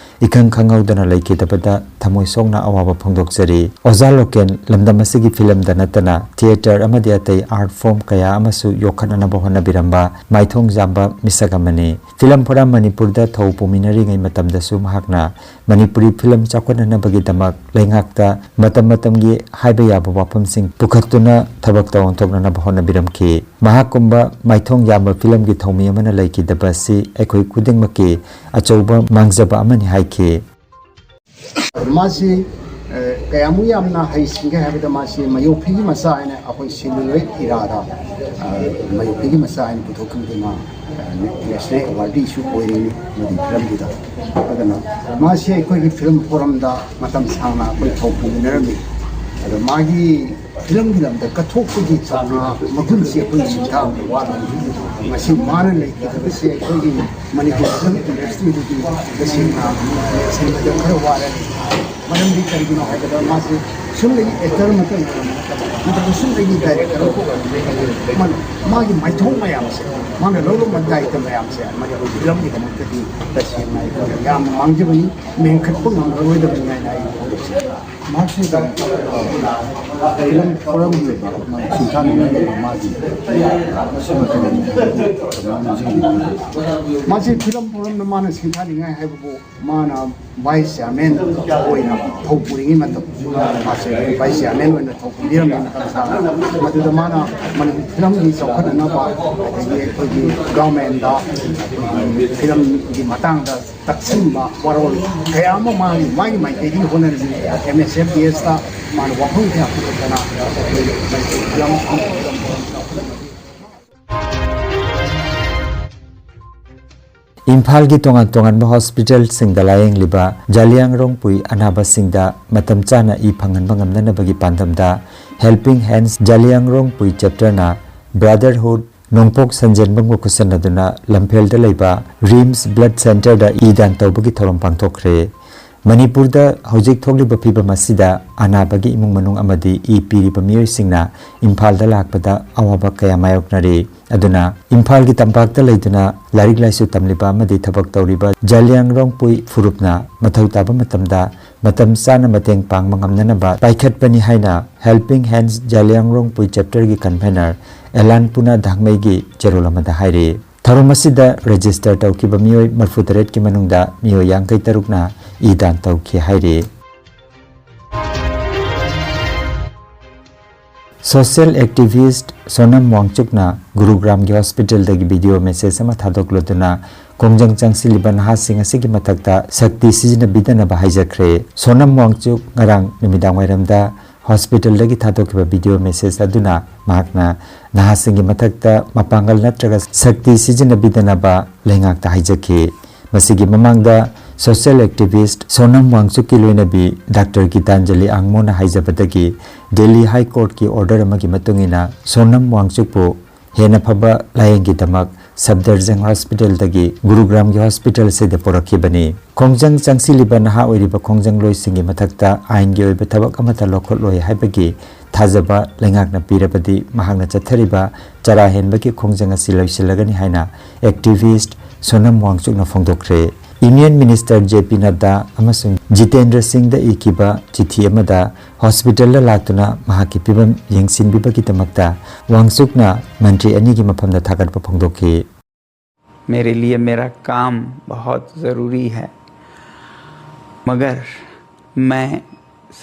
ꯏꯈꯪ ꯈꯪꯍꯧꯗꯅ ꯂꯩꯈꯤꯗꯕꯗ ꯊꯃꯣꯏ ꯁꯣꯛꯅ ꯑꯋꯥꯕ ꯐꯣꯡꯗꯣꯛꯆꯔꯤ꯫ ꯑꯣꯖꯥ ꯂꯣꯀꯦꯟ ꯂꯝꯗꯝ ꯑꯁꯤꯒꯤ ꯐꯤꯂꯝꯗ ꯅꯠꯇꯅ ꯊꯤꯌꯦꯇꯔ ꯑꯃꯗꯤ ꯑꯇꯩ ꯑꯥꯔꯠ ꯐꯣꯔꯝ ꯀꯌꯥ ꯑꯃꯁꯨ ꯌꯣꯛꯈꯠꯅꯅꯕ ꯍꯣꯠꯅꯕꯤꯔꯝꯕ ꯃꯥꯏꯊꯣꯡ ꯌꯥꯝꯕ ꯃꯤꯁꯛ ꯑꯃꯅꯤ꯫ ꯐꯤꯂꯝ ꯐꯣꯔꯝ ꯃꯅꯤꯄꯨꯔꯗ ꯊꯧ ꯄꯨꯃꯤꯟꯅꯔꯤꯉꯩ ꯃꯇꯝꯗꯁꯨ ꯃꯍꯥꯛꯅ ꯃꯅꯤꯄꯨꯔꯤ ꯐꯤꯂꯝ ꯆꯥꯎꯈꯠꯅꯅꯕꯒꯤꯗꯃꯛ ꯂꯩꯉꯥꯛꯇ ꯃꯇꯝ ꯃꯇꯝꯒꯤ ꯍꯥꯏꯕ ꯌꯥꯕ ꯋꯥꯐꯝꯁꯤꯡ ꯄꯨꯈꯠꯇꯨꯅ ꯊꯕꯛꯇ ꯑꯣꯟꯊꯣꯛꯅꯅꯕ ꯍꯣꯠꯅꯕꯤꯔꯝꯈꯤ꯫ ꯃꯍꯥꯛꯀꯨꯝꯕ ꯃꯥꯏꯊꯣꯡ ꯌꯥꯝꯕ ꯐꯤꯂꯝꯒꯤ ꯊꯧꯃꯤ ꯑꯃꯅ ꯂꯩꯈꯤꯗꯕ ꯑꯁꯤ ꯑꯩꯈꯣꯏ ꯈꯨꯗꯤꯡꯃꯛꯀꯤ ꯑꯆꯧꯕ ꯃꯥꯡꯖꯕ ꯑꯃꯅꯤ ꯍꯥꯏꯈꯤ꯫ ꯃꯥꯁꯤ ꯑ, ꯀꯌꯥꯃꯨꯛ ꯌꯥꯝꯅ ꯍꯩꯁꯤꯡꯒꯦ ꯍꯥꯏꯕꯗ, ꯃꯥꯁꯤ ꯃꯌꯣꯛꯐꯤꯒꯤ ꯃꯆꯥ ꯍꯥꯏꯅ ꯑꯩꯈꯣꯏ ꯁꯤꯜꯂꯨꯔꯣꯏ ꯏꯔꯥꯗ, ꯑ, ꯃꯌꯣꯛꯐꯤꯒꯤ ꯃꯆꯥ ꯍꯥꯏꯅ ꯄꯨꯊꯣꯛꯈꯤꯕꯗꯨ ꯃꯥ, ꯑ, ꯅꯦꯁꯅꯦꯜ ꯑꯦꯋꯥꯔꯗꯤꯁꯨ ꯑꯣꯏꯔꯤꯅꯤ ꯃꯗꯨꯒꯤ ꯐꯤꯂꯝꯗꯨꯗ꯫ ꯑꯗꯨꯅ ꯃꯥꯁꯤ ꯑꯩꯈꯣꯏꯒꯤ ꯐꯤꯂꯝ ꯐꯣꯔꯝꯗ ꯃꯇꯝ ꯁꯥꯡꯅ ꯑꯩꯈꯣꯏ ꯊꯧ ꯄꯨꯃꯤꯟꯅꯔꯝꯃꯤ꯫ ꯑꯗꯣ ꯃꯥꯒꯤ ꯐꯤꯂꯝꯒꯤ ꯂꯝꯗ ꯀꯠꯊꯣꯛꯄꯒꯤ ꯆꯥꯡꯅ ꯃꯒꯨꯟꯁꯤ ꯑꯩꯈꯣꯏ ꯁꯤꯟꯊꯥꯕ ꯋꯥꯠꯂꯤ꯫ ꯉꯁꯤ ꯃꯥꯅ ꯂꯩꯈꯤꯗꯕꯁꯦ ꯑꯩꯈꯣꯏꯒꯤ ꯃꯅꯤꯄꯨꯔ ꯐꯤꯂꯝ ꯏꯟꯗꯁꯇ꯭ꯔꯤꯗꯗꯤ ꯇꯁꯦꯡꯅ ꯁꯤꯟꯕꯗ ꯈꯔ ꯋꯥꯔꯦ꯫ ꯃꯔꯝꯗꯤ ꯀꯔꯤꯒꯤꯅꯣ ꯍꯥꯏꯕꯗ ꯃꯥꯁꯦ ꯁꯨꯝꯗꯒꯤ ꯑꯦꯛꯇꯔ ꯑꯃꯇꯪ ꯑꯣꯏꯔꯝꯕ ꯅꯠꯇꯕ, ꯅꯠꯇ꯭ꯔꯒ ꯁꯨꯝꯗꯒꯤ ꯗꯥꯏꯔꯦꯛꯇꯔ ꯑꯃꯈꯛ ꯑꯣꯏꯔꯝꯕ ꯅꯠꯇꯕ, ꯃꯥꯅ ꯃꯥꯒꯤ ꯃꯥꯏꯊꯣꯡ ꯃꯌꯥꯝꯁꯦ, ꯃꯥꯅ ꯂꯧꯔꯝꯕ ꯗꯥꯏꯇ ꯃꯌꯥꯝꯁꯦ ꯃꯅꯤꯄꯨꯔ ꯐꯤꯂꯝꯒꯤꯗꯃꯛꯇꯗꯤ ꯇꯁꯦꯡꯅ ꯑꯩꯈꯣꯏꯅ ꯌꯥꯝꯅ ꯃꯥꯡꯖꯕꯅꯤ, ꯃꯦꯟꯈꯠꯄ ꯉꯝꯂꯔꯣꯏꯗꯕꯅꯤ ꯍꯥꯏꯅ ꯑꯩ ꯐꯣꯡꯗꯣꯛꯆꯩ꯫ ꯃꯍꯥꯛꯁꯤ ꯐꯤꯂꯝ ꯐꯣꯔꯝꯒꯤ ꯑꯣꯏꯕ ꯁꯤꯟꯊꯥꯅꯤꯡꯉꯥꯏ ꯑꯣꯏꯕ ꯃꯥꯒꯤ ꯃꯁꯤ ꯃꯇꯝ ꯃꯥꯁꯤ ꯐꯤꯂꯝ ꯐꯣꯔꯝꯗ ꯃꯥꯅ ꯁꯤꯟꯊꯥꯅꯤꯡꯉꯥꯏ ꯍꯥꯏꯕꯕꯨ ꯃꯥꯅ ꯚꯥꯏꯁ ꯆꯤꯌꯥꯔꯃꯦꯟ ꯑꯣꯏꯅ ꯊꯧ ꯄꯨꯔꯤꯉꯩ ꯃꯇꯝ, ꯃꯥꯁꯦ ꯚꯥꯏꯁ ꯆꯤꯌꯥꯔꯃꯦꯟ ꯑꯣꯏꯅ ꯊꯧ ꯄꯨꯕꯤꯔꯝꯃꯤ ꯃꯇꯝ ꯆꯥꯅ꯫ ꯃꯗꯨꯗ ꯃꯥꯅ ꯃꯅꯤꯄꯨꯔ ꯐꯤꯂꯝꯒꯤ ꯆꯥꯎꯈꯠꯅꯅꯕ, ꯑꯗꯒꯤ ꯑꯩꯈꯣꯏꯒꯤ ꯒꯚꯔꯟꯃꯦꯟꯗ ꯑꯩꯈꯣꯏꯒꯤ ꯐꯤꯂꯝꯒꯤ ꯃꯇꯥꯡꯗ ꯇꯛꯁꯤꯟꯕ ꯋꯥꯔꯣꯜ ꯀꯌꯥ ꯑꯃ ꯃꯥꯒꯤ, ꯃꯥꯒꯤ ꯃꯥꯏꯀꯩꯗꯒꯤ ꯍꯣꯠꯅꯔꯝꯃꯤ꯫ ꯑꯦꯝ ꯑꯦꯁ ꯑꯦꯐ ꯗꯤ ꯑꯦꯁꯇ ꯃꯥꯅ ꯋꯥꯐꯝ ꯀꯌꯥ ꯄꯨꯊꯣꯛꯇꯅ ꯑꯩꯈꯣꯏ ꯃꯅꯤꯄꯨꯔ ꯐꯤꯂꯝ ꯆꯥꯎꯈꯠꯅꯕꯒꯤ ꯏꯝꯐꯥꯜꯒꯤ ꯇꯣꯉꯥꯟ ꯇꯣꯉꯥꯟꯕ ꯍꯣꯁꯄꯤꯇꯥꯜꯁꯤꯡꯗ ꯂꯥꯌꯦꯡꯂꯤꯕ ꯖꯥꯂꯤꯌꯥꯡꯔꯣꯡꯄꯨꯏ ꯑꯅꯥꯕꯁꯤꯡꯗ ꯃꯇꯝ ꯆꯥꯅ ꯏ ꯐꯪꯍꯟꯕ ꯉꯝꯅꯅꯕꯒꯤ ꯄꯥꯟꯗꯝꯗ Helping Hands ꯖꯥꯂꯤꯌꯥꯡꯔꯣꯡꯄꯨꯏ ꯆꯦꯞꯇꯔꯅ Brotherhood ꯅꯣꯡꯄꯣꯛ ꯁꯟꯖꯦꯟꯕꯝꯒ ꯈꯨꯠꯁꯟꯅꯗꯨꯅ ꯂꯝꯐꯦꯜꯗ ꯂꯩꯕ ꯔꯤꯝꯁ ꯕ꯭ꯂꯗ ꯁꯦꯟꯇꯔꯗ ꯏ ꯗꯥꯟ ꯇꯧꯕꯒꯤ ꯊꯧꯔꯝ ꯄꯥꯡꯊꯣꯛꯈ꯭ꯔꯦ꯫ ꯃꯅꯤꯄꯨꯔꯗ ꯍꯧꯖꯤꯛ ꯊꯣꯛꯂꯤꯕ ꯐꯤꯕꯝ ꯑꯁꯤꯗ ꯑꯅꯥꯕꯒꯤ ꯏꯃꯨꯡ ꯃꯅꯨꯡ ꯑꯃꯗꯤ ꯏ ꯄꯤꯔꯤꯕ ꯃꯤꯑꯣꯏꯁꯤꯡꯅ ꯏꯝꯐꯥꯜꯗ ꯂꯥꯛꯄꯗ ꯑꯋꯥꯕ ꯀꯌꯥ ꯃꯥꯌꯣꯛꯅꯔꯤ꯫ ꯑꯗꯨꯅ ꯏꯝꯐꯥꯜꯒꯤ ꯇꯝꯄꯥꯛꯇ ꯂꯩꯗꯨꯅ ꯂꯥꯏꯔꯤꯛ ꯂꯥꯏꯁꯨ ꯇꯝꯂꯤꯕ ꯑꯃꯗꯤ ꯊꯕꯛ ꯇꯧꯔꯤꯕ ꯖꯂꯤꯌꯥꯡꯔꯣꯡꯄꯨꯏ ꯐꯨꯔꯨꯞꯅ ꯃꯊꯧ ꯇꯥꯕ ꯃꯇꯝꯗ ꯃꯇꯝ ꯆꯥꯅ ꯃꯇꯦꯡ ꯄꯥꯡꯕ ꯉꯝꯅꯅꯕ ꯄꯥꯏꯈꯠꯄꯅꯤ ꯍꯥꯏꯅ Helping Hands ꯖꯂꯤꯌꯥꯡꯔꯣꯡꯄꯨꯏ ꯆꯦꯞꯇꯔꯒꯤ ꯀꯟꯚꯦꯅꯔ ꯑꯦꯂꯥꯟꯄꯨꯅ ꯙꯥꯡꯃꯩꯒꯤ ꯆꯦꯔꯣꯜ ꯑꯃꯗ ꯍꯥꯏꯔꯤ꯫ ꯊꯧꯔꯝ ꯑꯁꯤꯗ ꯔꯦꯖꯤꯁꯇꯔ ꯇꯧꯈꯤꯕ ꯃꯤꯑꯣꯏ ꯃꯔꯤꯐꯨ ꯇꯔꯦꯠꯀꯤ ꯃꯅꯨꯡꯗ ꯃꯤꯑꯣꯏ ꯌꯥꯡꯈꯩ ꯇꯔꯨꯛꯅ ꯏ ꯗꯥꯟ ꯇꯧꯈꯤ ꯍꯥꯏꯔꯤ꯫ ꯁꯣꯁꯤꯌꯦꯜ ꯑꯦꯛꯇꯤꯚꯤꯁ꯭ꯠ ꯁꯣꯅꯝ ꯋꯥꯡꯆꯨꯛꯅ ꯒꯨꯔꯨꯒ꯭ꯔꯥꯝꯒꯤ ꯍꯣꯁꯄꯤꯇꯥꯜꯗꯒꯤ ꯚꯤꯗꯤꯑꯣ ꯃꯦꯁꯦꯖ ꯑꯃ ꯊꯥꯗꯣꯛꯂꯗꯨꯅ ꯈꯣꯡꯖꯪ ꯆꯪꯁꯤꯜꯂꯤꯕ ꯅꯍꯥꯁꯤꯡ ꯑꯁꯤꯒꯤ ꯃꯊꯛꯇ ꯁꯛꯇꯤ ꯁꯤꯖꯤꯟꯅꯕꯤꯗꯅꯕ ꯍꯥꯏꯖꯈ꯭ꯔꯦ꯫ ꯁꯣꯅꯝ ꯋꯥꯡꯆꯨꯛ ꯉꯔꯥꯡ ꯅꯨꯃꯤꯗꯥꯡ ꯋꯥꯏꯔꯝꯗ ꯍꯣꯁꯄꯤꯇꯥꯜꯗꯒꯤ ꯊꯥꯗꯣꯛꯈꯤꯕ ꯚꯤꯗꯤꯑꯣ ꯃꯦꯁꯦꯖ ꯑꯗꯨꯅ ꯃꯍꯥꯛꯅ ꯅꯍꯥꯁꯤꯡꯒꯤ ꯃꯊꯛꯇ ꯃꯄꯥꯡꯒꯜ ꯅꯠꯇ꯭ꯔꯒ ꯁꯛꯇꯤ ꯁꯤꯖꯤꯟꯅꯕꯤꯗꯅꯕ ꯂꯩꯉꯥꯛꯇ ꯍꯥꯏꯖꯈꯤ꯫ ꯃꯁꯤꯒꯤ ꯃꯃꯥꯡꯗ ꯁꯣꯁꯤꯌꯦꯜ ꯑꯦꯛꯇꯤꯚꯤꯁ꯭ꯠ ꯁꯣꯅꯝ ꯋꯥꯡꯆꯨꯛꯀꯤ ꯂꯣꯏꯅꯕꯤ ꯗꯥꯛꯇꯔ ꯒꯤꯇꯥꯟꯖꯂꯤ ꯑꯥꯡꯃꯣꯅ ꯍꯥꯏꯖꯕꯗꯒꯤ ꯗꯦꯜꯂꯤ ꯍꯥꯏ ꯀꯣꯔꯠꯀꯤ ꯑꯣꯔꯗꯔ ꯑꯃꯒꯤ ꯃꯇꯨꯡ ꯏꯟꯅ ꯁꯣꯅꯝ ꯋꯥꯡꯆꯨꯛꯄꯨ ꯍꯦꯟꯅ ꯐꯕ ꯂꯥꯌꯦꯡꯒꯤꯗꯃꯛ ꯁꯐꯗꯔꯖꯪ ꯍꯣꯁꯄꯤꯇꯥꯜꯗꯒꯤ ꯒꯨꯔꯨꯒ꯭ꯔꯥꯝꯒꯤ ꯍꯣꯁꯄꯤꯇꯥꯜ ꯑꯁꯤꯗ ꯄꯨꯔꯛꯈꯤꯕꯅꯤ꯫ ꯈꯣꯡꯖꯪ ꯆꯪꯁꯤꯜꯂꯤꯕ ꯅꯍꯥ ꯑꯣꯏꯔꯤꯕ ꯈꯣꯡꯖꯪꯂꯣꯏꯁꯤꯡꯒꯤ ꯃꯊꯛꯇ ꯑꯥꯏꯟꯒꯤ ꯑꯣꯏꯕ ꯊꯕꯛ ꯑꯃꯠꯇ ꯂꯧꯈꯠꯂꯣꯏ ꯍꯥꯏꯕꯒꯤ ꯊꯥꯖꯕ ꯂꯩꯉꯥꯛꯅ ꯄꯤꯔꯕꯗꯤ ꯃꯍꯥꯛꯅ ꯆꯠꯊꯔꯤꯕ ꯆꯔꯥ ꯍꯦꯟꯕꯒꯤ ꯈꯣꯡꯖꯪ ꯑꯁꯤ ꯂꯣꯏꯁꯤꯜꯂꯒꯅꯤ ꯍꯥꯏꯅ ꯑꯦꯛꯇꯤꯚꯤꯁ꯭ꯠ ꯁꯣꯅꯝ ꯋꯥꯡꯆꯨꯛꯅ ꯐꯣꯡꯗꯣꯛꯈ꯭ꯔꯦ꯫ ꯌꯨꯅꯤꯌꯟ ꯃꯤꯅꯤꯁꯇꯔ ꯖꯦ ꯄꯤ ꯅꯗ꯭ꯗꯥ ꯑꯃꯁꯨꯡ ꯖꯤꯇꯦꯟꯗ꯭ꯔ ꯁꯤꯡꯗ ꯏꯈꯤꯕ ꯆꯤꯊꯤ ꯑꯃꯗ ꯍꯣꯁꯄꯤꯇꯥꯜꯗ ꯂꯥꯛꯇꯨꯅ ꯃꯍꯥꯛꯀꯤ ꯐꯤꯕꯝ ꯌꯦꯡꯁꯤꯟꯕꯤꯕꯒꯤꯗꯃꯛꯇ ꯋꯥꯡꯆꯨꯛꯅ ꯃꯟꯇ꯭ꯔꯤ ꯑꯅꯤꯒꯤ ꯃꯐꯝꯗ ꯊꯥꯒꯠꯄ ꯐꯣꯡꯗꯣꯛꯈꯤ꯫ मेरे लिए मेरा काम बहुत ज़रूरी है, मगर मैं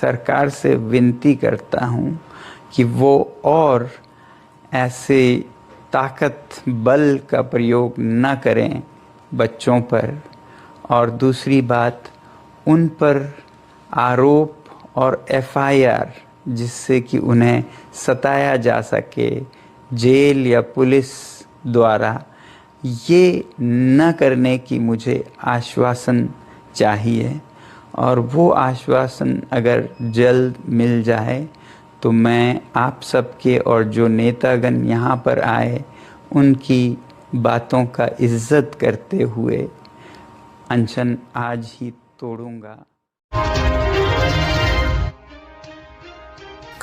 सरकार से विनती करता हूँ कि वो और ऐसे ताकत बल का प्रयोग न करें बच्चों पर। और दूसरी बात, उन पर आरोप और एफआईआर, जिससे कि उन्हें सताया जा सके जेल या पुलिस द्वारा, ये न करने की मुझे आश्वासन चाहिए। और वो आश्वासन अगर जल्द मिल जाए तो मैं आप सबके और जो नेतागण यहाँ पर आए उनकी बातों का इज्जत करते हुए अनशन आज ही तोड़ूंगा।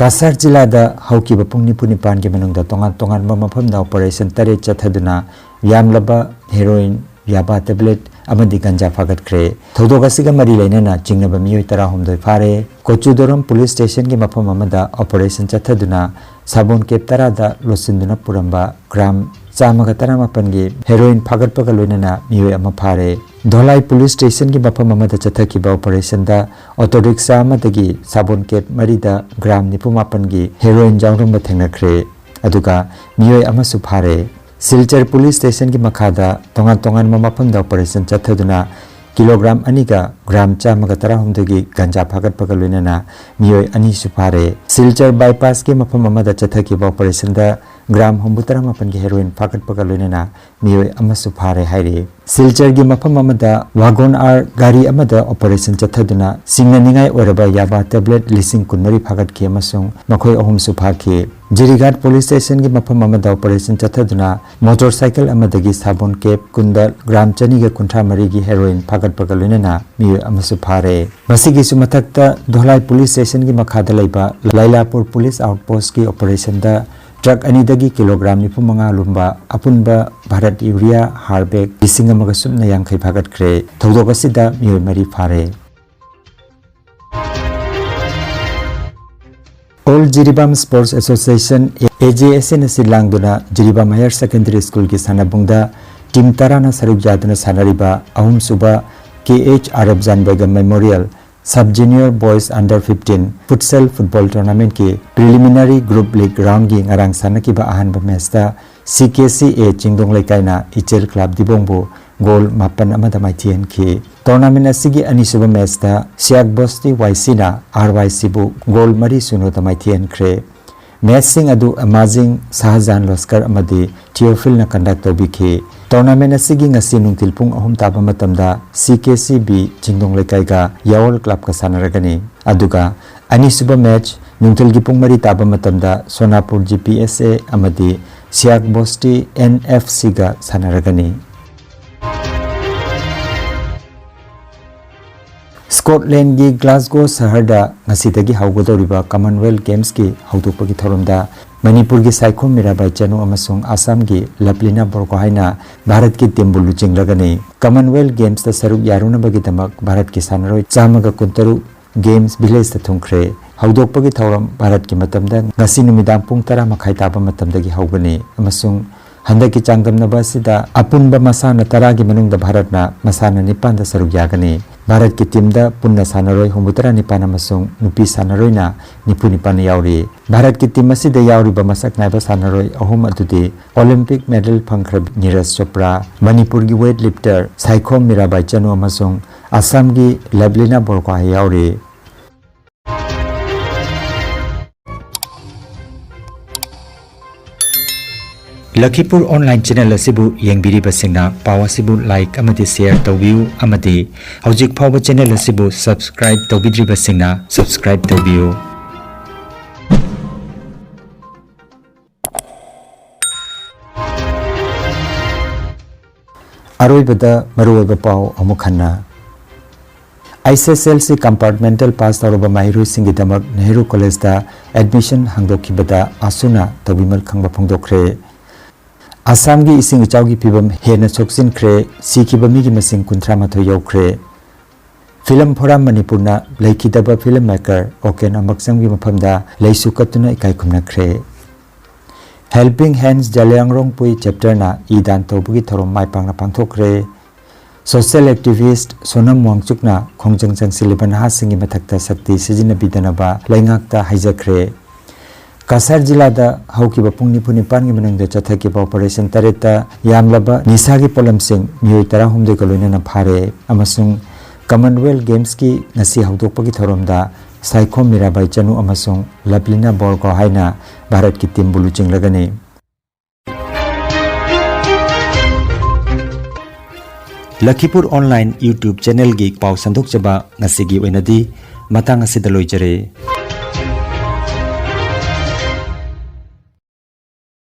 ꯀꯁꯥꯔ ꯖꯤꯂꯥꯗ ꯍꯧꯈꯤꯕ ꯄꯨꯡ ꯅꯤꯐꯨ ꯅꯤꯄꯥꯟꯒꯤ ꯃꯅꯨꯡꯗ ꯇꯣꯉꯥꯟ ꯇꯣꯉꯥꯟꯕ ꯃꯐꯝꯗ ꯑꯣꯄꯔꯦꯁꯟ ꯇꯔꯦꯠ ꯆꯠꯊꯗꯨꯅ ꯌꯥꯝꯂꯕ ꯍꯦꯔꯣꯏꯟ, ꯌꯥꯕꯥ ꯇꯦꯕ꯭ꯂꯦꯠ ꯑꯃꯗꯤ ꯒꯟꯖꯥ ꯐꯥꯒꯠꯈ꯭ꯔꯦ꯫ ꯊꯧꯗꯣꯛ ꯑꯁꯤꯒ ꯃꯔꯤ ꯂꯩꯅꯅ ꯆꯤꯡꯅꯕ ꯃꯤꯑꯣꯏ ꯇꯔꯥꯍꯨꯝꯗꯣꯏ ꯐꯥꯔꯦ꯫ ꯀꯣꯆꯨꯗꯣꯔꯝ ꯄꯨꯂꯤꯁ ꯁ꯭ꯇꯦꯁꯟꯒꯤ ꯃꯐꯝ ꯑꯃꯗ ꯑꯣꯄꯔꯦꯁꯟ ꯆꯠꯊꯗꯨꯅ ꯁꯥꯕꯣꯟ ꯀꯦꯞ ꯇꯔꯥꯗ ꯂꯣꯠꯁꯤꯟꯗꯨꯅ ꯄꯨꯔꯝꯕ ꯒ꯭ꯔꯥꯝ ꯆꯥꯝꯃꯒ ꯇꯔꯥꯃꯥꯄꯟꯒꯤ ꯍꯦꯔꯣꯏꯟ ꯐꯥꯒꯠꯄꯒ ꯂꯣꯏꯅꯅ ꯃꯤꯑꯣꯏ ꯑꯃ ꯐꯥꯔꯦ꯫ ꯙꯣꯂꯥꯏ ꯄꯨꯂꯤꯁ ꯁ꯭ꯇꯦꯁꯟꯒꯤ ꯃꯐꯝ ꯑꯃꯗ ꯆꯠꯊꯈꯤꯕ ꯑꯣꯄꯔꯦꯁꯟꯗ ꯑꯣꯇꯣ ꯔꯤꯛꯁꯥ ꯑꯃꯗꯒꯤ ꯁꯥꯕꯣꯟ ꯀꯦꯞ ꯃꯔꯤꯗ ꯒ꯭ꯔꯥꯝ ꯅꯤꯐꯨ ꯃꯥꯄꯟꯒꯤ ꯍꯦꯔꯣꯏꯟ ꯌꯥꯎꯔꯝꯕ ꯊꯦꯡꯅꯈ꯭ꯔꯦ꯫ ꯑꯗꯨꯒ ꯃꯤꯑꯣꯏ ꯑꯃꯁꯨ ꯐꯥꯔꯦ꯫ ꯁꯤꯜꯆꯔ ꯄꯨꯂꯤꯁ ꯁ꯭ꯇꯦꯁꯟꯒꯤ ꯃꯈꯥꯗ ꯇꯣꯉꯥꯟ ꯇꯣꯉꯥꯟꯕ ꯃꯐꯝꯗ ꯑꯣꯄꯔꯦꯁꯟ ꯆꯠꯊꯗꯨꯅ ꯀꯤꯂꯣꯒ꯭ꯔꯥꯝ ꯑꯅꯤꯒ ꯒ꯭ꯔꯥꯝ ꯆꯥꯝꯃꯒ ꯇꯔꯥꯍꯨꯝꯗꯣꯏꯒꯤ ꯒꯟꯖꯥ ꯐꯥꯒꯠꯄꯒ ꯂꯣꯏꯅꯅ ꯃꯤꯑꯣꯏ ꯑꯅꯤꯁꯨ ꯐꯥꯔꯦ꯫ ꯁꯤꯜꯆꯔ ꯕꯥꯏꯄꯥꯁꯀꯤ ꯃꯐꯝ ꯑꯃꯗ ꯆꯠꯊꯈꯤꯕ ꯑꯣꯄꯔꯦꯁꯟꯗ ꯒ꯭ꯔꯥꯝ ꯍꯨꯝꯐꯨꯇꯔꯥ ꯃꯥꯄꯟꯒꯤ ꯍꯦꯔꯣꯏꯟ ꯐꯥꯒꯠꯄꯒ ꯂꯣꯏꯅꯅ ꯃꯤꯑꯣꯏ ꯑꯃꯁꯨ ꯐꯥꯔꯦ ꯍꯥꯏꯔꯤ꯫ ꯁꯤꯜꯆꯔꯒꯤ ꯃꯐꯝ ꯑꯃꯗ ꯋꯥꯒꯣꯟ ꯑꯥꯔ ꯒꯥꯔꯤ ꯑꯃꯗ ꯑꯣꯄꯔꯦꯁꯟ ꯆꯠꯊꯗꯨꯅ ꯆꯤꯡꯅꯅꯤꯡꯉꯥꯏ ꯑꯣꯏꯔꯕ ꯌꯥꯕꯥ ꯇꯦꯕ꯭ꯂꯦꯠ ꯂꯤꯁꯤꯡ ꯀꯨꯟꯃꯔꯤ ꯐꯥꯒꯠꯈꯤ ꯑꯃꯁꯨꯡ ꯃꯈꯣꯏ ꯑꯍꯨꯝꯁꯨ ꯐꯥꯈꯤ꯫ ꯖꯤꯔꯤꯘꯥꯠ ꯄꯨꯂꯤꯁ ꯁ꯭ꯇꯦꯁꯟꯒꯤ ꯃꯐꯝ ꯑꯃꯗ ꯑꯣꯄꯔꯦꯁꯟ ꯆꯠꯊꯗꯨꯅ ꯃꯣꯇꯣꯔ ꯁꯥꯏꯀꯜ ꯑꯃꯗꯒꯤ ꯁꯥꯕꯣꯟ ꯀꯦꯞ ꯀꯨꯟꯗ ꯒ꯭ꯔꯥꯝ ꯆꯅꯤꯒ ꯀꯨꯟꯊ꯭ꯔꯥ ꯃꯔꯤꯒꯤ ꯍꯦꯔꯣꯏꯟ ꯐꯥꯒꯠꯄꯒ ꯂꯣꯏꯅꯅ ꯃꯤꯑꯣꯏ ꯑꯃꯁꯨ ꯐꯥꯔꯦ꯫ ꯃꯁꯤꯒꯤꯁꯨ ꯃꯊꯛꯇ ꯙꯣꯂꯥꯏ ꯄꯨꯂꯤꯁ ꯁ꯭ꯇꯦꯁꯟꯒꯤ ꯃꯈꯥꯗ ꯂꯩꯕ ꯂꯥꯏꯂꯥꯄꯨꯔ ꯄꯨꯂꯤꯁ ꯑꯥꯎꯠꯄꯣꯁꯀꯤ ꯑꯣꯄꯔꯦꯁꯟꯗ ꯇ꯭ꯔꯛ ꯑꯅꯤꯗꯒꯤ ꯀꯤꯂꯣꯒ꯭ꯔꯥꯝ ꯅꯤꯐꯨ ꯃꯉꯥ ꯂꯨꯝꯕ ꯑꯄꯨꯟꯕ ꯚꯥꯔꯠ ꯌꯨꯔꯤꯌꯥ ꯍꯥꯔ ꯕꯦꯒ ꯂꯤꯁꯤꯡ ꯑꯃꯒ ꯁꯨꯞꯅ ꯌꯥꯡꯈꯩ ꯐꯥꯒꯠꯈ꯭ꯔꯦ꯫ ꯊꯧꯗꯣꯛ ꯑꯁꯤꯗ ꯃꯤꯑꯣꯏ ꯃꯔꯤ ꯐꯥꯔꯦ꯫ ꯑꯣꯜ ꯖꯤꯔꯤꯕꯥꯝ ꯁ꯭ꯄꯣꯔꯠꯁ ꯑꯦꯁꯣꯁꯤꯌꯦꯁꯟ, ꯑꯦ ꯖꯦ ꯑꯦꯁ ꯑꯦꯅ ꯁꯤꯜ ꯂꯥꯡꯗꯨꯅ ꯖꯤꯔꯤꯕꯥꯝ ꯍꯥꯌꯔ ꯁꯦꯀꯦꯟꯗꯔꯤ ꯁ꯭ꯀꯨꯜꯒꯤ ꯁꯥꯟꯅꯕꯨꯡꯗ ꯇꯤꯝ ꯇꯔꯥꯅ ꯁꯔꯨꯛ ꯌꯥꯗꯨꯅ ꯁꯥꯟꯅꯔꯤꯕ ꯑꯍꯨꯝꯁꯨꯕ K H R F Janbegum memorial sub junior boys under fifteen futsal football ꯇꯣꯔꯅꯥꯃꯦꯟꯠꯀꯤ ꯄ꯭ꯔꯤꯂꯤꯃꯤꯅꯔꯤ ꯒ꯭ꯔꯨꯞ ꯂꯤꯒ ꯔꯥꯎꯟꯒꯤ ꯉꯔꯥꯡ ꯁꯥꯟꯅꯈꯤꯕ ꯑꯍꯥꯟꯕ ꯃꯦꯆꯇ ꯁꯤ ꯀꯦ ꯁꯤ ꯑꯦ ꯆꯤꯡꯗꯣꯡ ꯂꯩꯀꯥꯏꯅ ꯏꯆꯦꯜ ꯀ꯭ꯂꯕ ꯗꯤꯕꯣꯡꯕꯨ ꯒꯣꯜ ꯃꯥꯄꯟ ꯑꯃꯗ ꯃꯥꯏꯊꯤꯍꯟꯈꯤ꯫ ꯇꯣꯔꯅꯥꯃꯦꯟꯠ ꯑꯁꯤꯒꯤ ꯑꯅꯤꯁꯨꯕ ꯃꯦꯆꯇ ꯁꯤꯌꯥꯛ ꯕꯣꯁꯇꯤ ꯋꯥꯏ ꯁꯤꯅ ꯑꯥꯔ ꯋꯥꯏ ꯁꯤꯕꯨ ꯒꯣꯜ ꯃꯔꯤ ꯁꯤꯅꯣꯗ ꯃꯥꯏꯊꯤꯍꯟꯈ꯭ꯔꯦ꯫ ꯃꯦꯆꯁꯤꯡ ꯑꯗꯨ ꯑꯃꯥꯖꯤꯡ, ꯁꯥꯍꯖꯥꯟ ꯂꯣꯁꯀꯔ ꯑꯃꯗꯤ ꯊꯤꯌꯣꯐꯤꯜꯅ ꯀꯟꯗꯛ ꯇꯧꯕꯤꯈꯤ꯫ ꯇꯣꯔꯅꯥꯃꯦꯟꯠ ꯑꯁꯤꯒꯤ ꯉꯁꯤ ꯅꯨꯡꯊꯤꯜ ꯄꯨꯡ ꯑꯍꯨꯝ ꯇꯥꯕ ꯃꯇꯝꯗ ꯁꯤ ꯀꯦ ꯁꯤ ꯕꯤ ꯆꯤꯡꯗꯣꯡ ꯂꯩꯀꯥꯏꯒ ꯌꯥꯋꯜ ꯀ꯭ꯂꯕꯀ ꯁꯥꯟꯅꯔꯒꯅꯤ꯫ ꯑꯗꯨꯒ ꯑꯅꯤꯁꯨꯕ ꯃꯦꯆ ꯅꯨꯡꯊꯤꯜꯒꯤ ꯄꯨꯡ ꯃꯔꯤ ꯇꯥꯕ ꯃꯇꯝꯗ ꯁꯣꯅꯥꯄꯨꯔ ꯖꯤ ꯄꯤ ꯑꯦꯁ ꯑꯦ ꯑꯃꯗꯤ ꯁꯤꯌꯥꯛ ꯕꯣꯁꯇꯤ ꯑꯦꯟ ꯑꯦꯐ ꯁꯤꯒ ꯁꯥꯟꯅꯔꯒꯅꯤ꯫ ꯁ꯭ꯀꯣꯠꯂꯦꯟꯒꯤ ꯒ꯭ꯂꯥꯁꯒꯣ ꯁꯍꯔꯗ ꯉꯁꯤꯗꯒꯤ ꯍꯧꯒꯗꯧꯔꯤꯕ ꯀꯃꯟꯋꯦꯜꯊ ꯒꯦꯝꯁꯀꯤ ꯍꯧꯗꯣꯛꯄꯒꯤ ꯊꯧꯔꯝꯗ ꯃꯅꯤꯄꯨꯔꯒꯤ ꯁꯥꯏꯈꯣꯝ ꯃꯤꯔꯥꯕꯥꯏ ꯆꯅꯨ ꯑꯃꯁꯨꯡ ꯑꯁꯥꯝꯒꯤ ꯂꯕꯂꯤꯅꯥ ꯕꯣꯔꯒꯣꯍꯥꯏꯅ ꯚꯥꯔꯠꯀꯤ ꯇꯤꯝꯕꯨ ꯂꯨꯆꯤꯡꯂꯒꯅꯤ꯫ ꯀꯃꯟꯋꯦꯜꯊ ꯒꯦꯝꯁꯇ ꯁꯔꯨꯛ ꯌꯥꯔꯨꯅꯕꯒꯤꯗꯃꯛ ꯚꯥꯔꯠꯀꯤ ꯁꯥꯟꯅꯔꯣꯏ ꯆꯥꯝꯃꯒ ꯀꯨꯟꯇꯔꯨꯛ ꯒꯦꯝꯁ ꯚꯤꯂꯦꯖꯇ ꯊꯨꯡꯈ꯭ꯔꯦ꯫ ꯍꯧꯗꯣꯛꯄꯒꯤ ꯊꯧꯔꯝ ꯚꯥꯔꯠꯀꯤ ꯃꯇꯝꯗ ꯉꯁꯤ ꯅꯨꯃꯤꯗꯥꯡ ꯄꯨꯡ ꯇꯔꯥ ꯃꯈꯥꯏ ꯇꯥꯕ ꯃꯇꯝꯗꯒꯤ ꯍꯧꯒꯅꯤ ꯑꯃꯁꯨꯡ ꯍꯟꯗꯛꯀꯤ ꯆꯥꯡꯗꯝꯅꯕ ꯑꯁꯤꯗ ꯑꯄꯨꯟꯕ ꯃꯁꯥꯟꯅ ꯇꯔꯥꯒꯤ ꯃꯅꯨꯡꯗ ꯚꯥꯔꯠꯅ ꯃꯁꯥꯟꯅ ꯅꯤꯄꯥꯟꯗ ꯁꯔꯨꯛ ꯌꯥꯒꯅꯤ꯫ ꯚꯥꯔꯠꯀꯤ ꯇꯤꯝꯗ ꯄꯨꯟꯅ ꯁꯥꯟꯅꯔꯣꯏ ꯍꯨꯝꯐꯨꯇꯔꯥ ꯅꯤꯄꯥꯟ ꯑꯃꯁꯨꯡ ꯅꯨꯄꯤ ꯁꯥꯟꯅꯔꯣꯏꯅ ꯅꯤꯐꯨ ꯅꯤꯄꯥꯟ ꯌꯥꯎꯔꯤ꯫ ꯚꯥꯔꯠꯀꯤ ꯇꯤꯝ ꯑꯁꯤꯗ ꯌꯥꯎꯔꯤꯕ ꯃꯁꯛ ꯅꯥꯏꯕ ꯁꯥꯟꯅꯔꯣꯏ ꯑꯍꯨꯝ ꯑꯗꯨꯗꯤ ꯑꯣꯂꯤꯝꯄꯤꯛ ꯃꯦꯗꯜ ꯐꯪꯈ꯭ꯔꯕ ꯅꯤꯔꯖ ꯆꯣꯄ꯭ꯔꯥ, ꯃꯅꯤꯄꯨꯔꯒꯤ ꯋꯦꯠ ꯂꯤꯐꯇꯔ ꯁꯥꯏꯈꯣꯝ ꯃꯤꯔꯥꯕꯥꯏ ꯆꯅꯨ ꯑꯃꯁꯨꯡ ꯑꯁꯥꯝꯒꯤ ꯂꯕꯂꯤꯅꯥ ꯕꯣꯔꯒꯣꯍꯥꯏ ꯌꯥꯎꯔꯤ꯫ ꯂꯈꯤꯄꯨꯔ ꯑꯣꯟꯂꯥꯏꯟ ꯆꯦꯅꯦꯜ ꯑꯁꯤꯕꯨ ꯌꯦꯡꯕꯤꯔꯤꯕꯁꯤꯡꯅ ꯄꯥꯎ ꯑꯁꯤꯕꯨ ꯂꯥꯏꯛ ꯑꯃꯗꯤ ꯁꯦꯌꯔ ꯇꯧꯕꯤꯌꯨ ꯑꯃꯗꯤ ꯍꯧꯖꯤꯛ ꯐꯥꯎꯕ ꯆꯦꯅꯦꯜ ꯑꯁꯤꯕꯨ ꯁꯕꯁꯀ꯭ꯔꯥꯏꯕ ꯇꯧꯕꯤꯗ꯭ꯔꯤꯕꯁꯤꯡꯅ ꯁꯕꯁꯀ꯭ꯔꯥꯏꯕ ꯇꯧꯕꯤꯌꯨ꯫ ꯑꯔꯣꯏꯕꯗ ꯃꯔꯨꯑꯣꯏꯕ ꯄꯥꯎ ꯑꯃꯨꯛ ꯍꯟꯅ꯫ ꯑꯩꯆ ꯑꯦꯁ ꯑꯦꯜ ꯁꯤ ꯀꯝꯄꯥꯔꯠꯃꯦꯟꯇꯦꯜ ꯄꯥꯁ ꯇꯧꯔꯕ ꯃꯍꯩꯔꯣꯏꯁꯤꯡꯒꯤꯗꯃꯛ ꯅꯦꯍꯔꯨ ꯀꯣꯂꯦꯖꯇ ꯑꯦꯗꯃꯤꯁꯟ ꯍꯥꯡꯗꯣꯛꯈꯤꯕꯗ ꯑꯥꯁꯨꯅ ꯇꯧꯕꯤꯃꯜ ꯈꯪꯕ ꯐꯣꯡꯗꯣꯛꯈ꯭ꯔꯦ꯫ ꯑꯁꯥꯝꯒꯤ ꯏꯁꯤꯡ ꯏꯆꯥꯎꯒꯤ ꯐꯤꯕꯝ ꯍꯦꯟꯅ ꯁꯣꯛꯆꯤꯟꯈ꯭ꯔꯦ, ꯁꯤꯈꯤꯕ ꯃꯤꯒꯤ ꯃꯁꯤꯡ ꯀꯨꯟꯊ꯭ꯔꯥ ꯃꯥꯊꯣꯏ ꯌꯧꯈ꯭ꯔꯦ꯫ ꯐꯤꯂꯝ ꯐꯣꯔꯝ ꯃꯅꯤꯄꯨꯔꯅ ꯂꯩꯈꯤꯗꯕ ꯐꯤꯂꯝ ꯃꯦꯀꯔ ꯑꯣꯀꯦꯟ ꯑꯃꯛꯆꯝꯒꯤ ꯃꯐꯝꯗ ꯂꯩꯁꯨ ꯀꯠꯇꯨꯅ ꯏꯀꯥꯏ ꯈꯨꯝꯅꯈ꯭ꯔꯦ꯫ ꯍꯦꯜꯄꯤꯡ ꯍꯦꯟꯁ ꯖꯂꯤꯌꯥꯡꯔꯣꯡꯄꯨꯏ ꯆꯦꯞꯇꯔꯅ ꯏ ꯗꯥꯟ ꯇꯧꯕꯒꯤ ꯊꯧꯔꯝ ꯃꯥꯏ ꯄꯥꯛꯅ ꯄꯥꯡꯊꯣꯛꯈ꯭ꯔꯦ꯫ ꯁꯣꯁꯤꯌꯦꯜ ꯑꯦꯛꯇꯤꯚꯤꯁ꯭ꯠ ꯁꯣꯅꯝ ꯋꯥꯡꯆꯨꯛꯅ ꯈꯣꯡꯖꯪ ꯆꯪꯁꯤꯜꯂꯤꯕ ꯅꯍꯥꯁꯤꯡꯒꯤ ꯃꯊꯛꯇ ꯁꯛꯇꯤ ꯁꯤꯖꯤꯟꯅꯕꯤꯗꯅꯕ ꯂꯩꯉꯥꯛꯇ ꯍꯥꯏꯖꯈ꯭ꯔꯦ꯫ ꯀꯁꯥꯔ ꯖꯤꯂꯥꯗ ꯍꯧꯈꯤꯕ ꯄꯨꯡ ꯅꯤꯐꯨ ꯅꯤꯄꯥꯟꯒꯤ ꯃꯅꯨꯡꯗ ꯆꯠꯊꯈꯤꯕ ꯑꯣꯄꯔꯦꯁꯟ ꯇꯔꯦꯠꯇ ꯌꯥꯝꯂꯕ ꯅꯤꯁꯥꯒꯤ ꯄꯣꯠꯂꯝꯁꯤꯡ ꯃꯤꯑꯣꯏ ꯇꯔꯥꯍꯨꯝꯗꯣꯏꯒ ꯂꯣꯏꯅꯅ ꯐꯥꯔꯦ ꯑꯃꯁꯨꯡ ꯀꯃꯟꯋꯦꯜꯊ ꯒꯦꯝꯁꯀꯤ ꯉꯁꯤ ꯍꯧꯗꯣꯛꯄꯒꯤ ꯊꯧꯔꯝꯗ ꯁꯥꯏꯈꯣꯝ ꯃꯤꯔꯥꯕꯥꯏ ꯆꯅꯨ ꯑꯃꯁꯨꯡ ꯂꯕꯂꯤꯅꯥ ꯕꯣꯔꯒꯣꯍꯥꯏꯅ ꯚꯥꯔꯠꯀꯤ ꯇꯤꯝꯕꯨ ꯂꯨꯆꯤꯡꯂꯒꯅꯤ꯫ ꯂꯈꯤꯄꯨꯔ ꯑꯣꯟꯂꯥꯏꯟ YouTube ꯆꯦꯅꯦꯜꯒꯤ ꯄꯥꯎ ꯁꯟꯗꯣꯛꯆꯕ ꯉꯁꯤꯒꯤ ꯑꯣꯏꯅꯗꯤ ꯃꯇꯥꯡ ꯑꯁꯤꯗ ꯂꯣꯏꯖꯔꯦ꯫